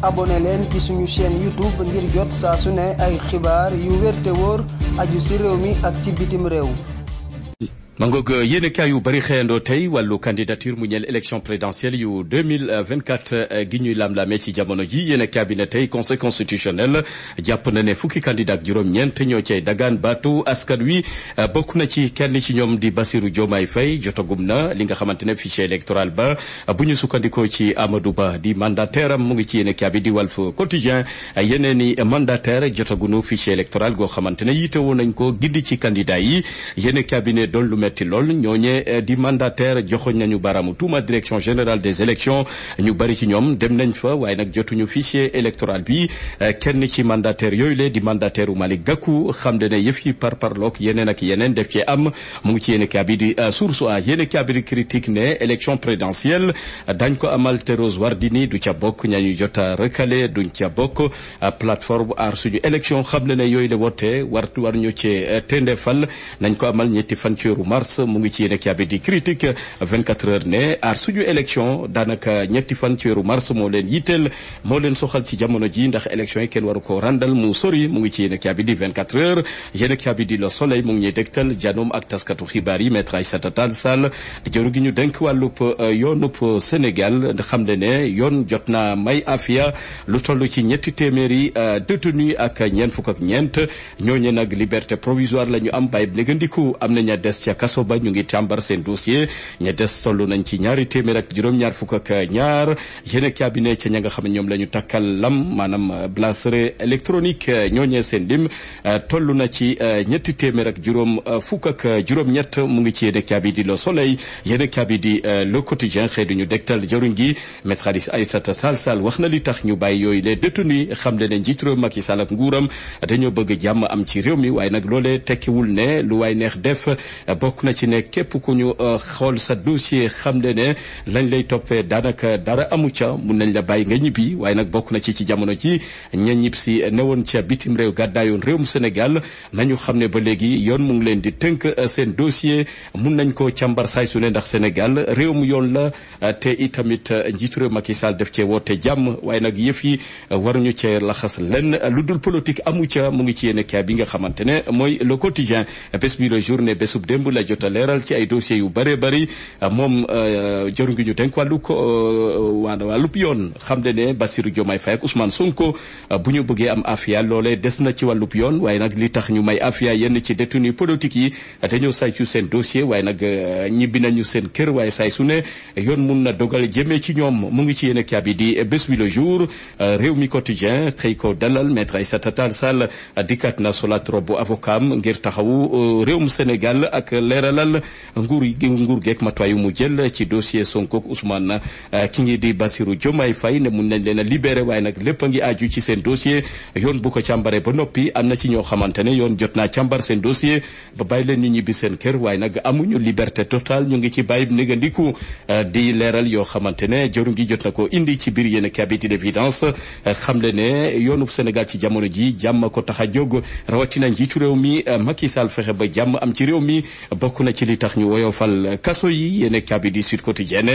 abonné leen ci suñu chaîne YouTube ngir jot saa su ne ay xibaar yu wér te wóor aju ci réew mi ak ci bitim réew. mangoog yéen kaay yu bari xëyandoo tey wàllu candidature mu ñeel élection présidentielle yu 2024 gi ñuy lam-lamee ci jamono ji yéen kaay bi ne tey conseil constitutionnel jàpp na ne fukki candidat ak juróom-ñeent ñoo cay dagaan baatu askan wi bokk na ci kenn ci ñoom di Bassirou Diomaye Faye jotagum na li nga xamante ne fichier électoral ba bu ñu sukkandikoo ci Amadou Ba di mandataire am mu ngi ci yéen kaay bi di Walf Quotidien yeneen i mandataire jotagunu fichier électoral goo xamante ne yitewoo nañ ko gindi ci candidat yi yéen kaay bi ne doon lu metti lool ñooñe di mandataire joxoñ nañu baramu tuuma direction générale des élections ñu bari ci ñoom dem nañ fa waaye nag jotuñu fichier électoral bi kenn ci mandataire yooyu le di mandataire u Malick Gakou xam ne ne yëf yi parparloog yeneen ak yeneen def ci am mu ngi ci yéen kaa bi di Source A yéen kaa bi di critique ne élection présidentielle dañ ko amal te Rose Wardini du ca bokk ñañu jot a recalé duñ ca bokk plateforme aar suñu élection xam ne ne yooyu le wote war ñu ci tendefal nañ ko amal ñetti fan ci weeru mars mu ngi ci yéen a di critique 24 heures ne aar suñu élection daanaka ñetti fan ci weeru mars moo leen yitteel moo leen soxal ci jamono ji ndax élection yi kenn waru ko randal mu sori mu ngi ci yéen a di 24 heures yéen a di Le Soleil mu ngi ñuy dégtal janoom ak taskatu xibaar yi maître Aïssata Tall Sall di jëru gi ñu dénk wàllub yoonub Sénégal xam ne yoon jot na may afia lu toll ci ñetti téeméeri détenu ak ñeent fukk ak ñeent ñooñe nag liberté provisoire la ñu am bàyyi négandiku am na ña des ca kaso ba ñu ngi càmbar seen dossier ña des toll nañ ci ñaari téeméer ak juróom-ñaar fukk ak ñaar yéen cabinet ca ña nga xam ne ñoom la ñu takkal lam maanaam bracelet électronique ñooñee seen lim toll na ci ñetti téeméer ak juróom fukk ak juróom-ñett mu ngi ci yéen cabinet di Le Soleil yéen cabinet di Le Quotidien xëy duñu dégtal jëruñ gi maître Aïssata Tall Sall wax na li tax ñu bàyyi yooyu les détenus xam le ne njiit réew Macky Sall ak nguuram dañoo bëgg jàmm am ci réew mi waaye nag loolee tekkiwul ne lu waay neex def bokk na ci ne képp ku ñu xool sa dossier xam ne lañ lay toppee daanaka dara amu ca mun nañ la bàyyi nga ñibbi waaye nag bokk na ci jamono ci ña ñib si newoon ca bitim réew gàddaayoon réewum Sénégal nañu xam ne ba léegi yoon mu ngi leen di tënk seen dossier mun nañ ko càmbar saay su ne ndax Sénégal réewum yoon la te itamit njiitu réew Macky Sall def cee woote jàmm waaye nag yëf yi waruñu cee laxas lenn lu dul politique amu ca mu ngi ci yéen bi nga xamante ne mooy Le Quotidien bés bi le journée bésub démb la jot a leeral ci ay dossiers yu bëree bëri moom jëru ngi ñu denk wàllub yoon xam ne Bassirou Diomaye Faye ak Ousmane Sonko bu ñu bëggee am afia loolee des na ci wàllub yoon waaye nag li tax ñu may afia yenn ci détenu politique yi dañoo saytu seen dossier waaye nag ñibbi nañu seen kër waaye say su ne yoon mun na dogal jëmee ci ñoom mu ngi ci yéen a bi di bés bi le jour réew mi quotidien xëy ko dalal maître Aïssata Tall Sall dikkat na solat robu avocat am ngir taxawu réewum Sénégal ak leeralal nguur geek matuwaay yu mu jël ci dossier Sonko ak Ousmane ki ngi di Bassirou Diomaye Faye ne mun nañ leen a libéré waaye nag lépp a ngi aju ci seen dossier yoon bu ko càmbaree ba noppi am na ci ñoo xamante ne yoon jot naa càmbar seen dossier ba bàyyi leen ñu ñibbi seen kër waaye nag amuñu liberté totale ñu ngi ci bàyyi négandiku di leeral yoo xamante ne jëru ngi jot na ko indi ci biir yéen cabinet d'évidence xam le ne yoonub Sénégal ci jamono ji jàmm ko tax a jóg rawatina njiitu réew mi Macky Sall fexe ba jàmm am ci réew mi bokk na ci li tax ñu woyofal kaso yi yéen cabinet di Sud Quotidien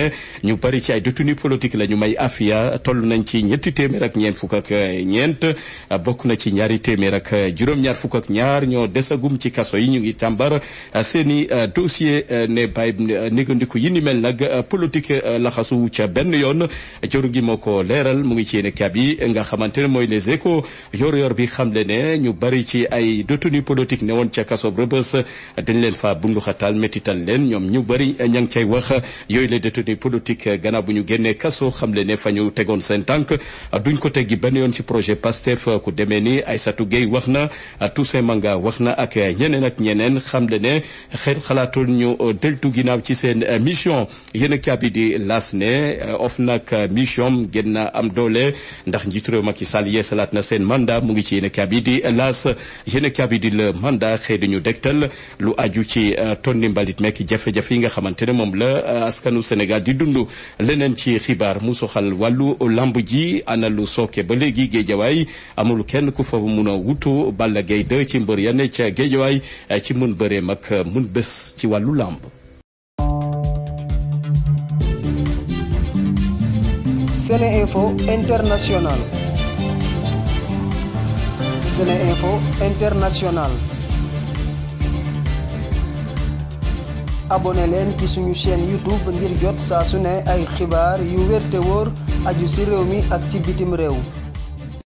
ñu bari ci ay détenus politique la ñu may afia toll nañ ci ñetti téeméer ak ñeent fukk ak ñeent bokk na ci ñaari téeméer ak juróom-ñaar fukk ak ñaar ñoo desagum ci kaso yi ñu ngi tàmbar seeni dossier ne bàyyi négandiku yi ni mel nag politique laxasu ca benn yoon jëru ngi moo ko leeral mu ngi ci yéen cabinet yi nga xamante ne mooy Les Échos yor bi xam le ne ñu bari ci ay détenus politique ne woon ca kaso Rebeuss dañ leen fa bundu xatal métital leen ñoom ñu bari ña ngi cay wax yooyu les détenus politique gannaaw bu ñu génnee kaso xam le ne fa ñu tegoon seen tànk duñ ko teggi benn yoon ci projet Pastef ku demee ni Aïssatou Gueye wax na Toussaint Manga wax na ak ñeneen xam le ne xel xalaatul ñu deltu ginnaaw ci seen mission yéen cabinet di las ne OFNAC mission gën na am doole ndax njiitu réew Macky Sall yeesalaat na seen mandat mu ngi ci yéen cabinet di las yéen cabinet di le mandat xëy di ñu dégtal lu aju ci tonni mbalit mekk jafe-jafe yi nga xamante ne moom la askanu Sénégal di dund leneen ci xibaar mu soxal wàllu lamb ji ana lu sooke ba léegi géejawaay amul kenn ku fa mun a wutu Balla Gaye 2 ci mbër ya ne ca géejawaay ci mun bëree mag mun bés ci wàllu lamb SeneInfo International. SeneInfo International. abonné leen ci suñu chaîne YouTube ngir jot saa su ne ay xibaar yu wér te wóor aju ci réew mi ak ci bitim réew.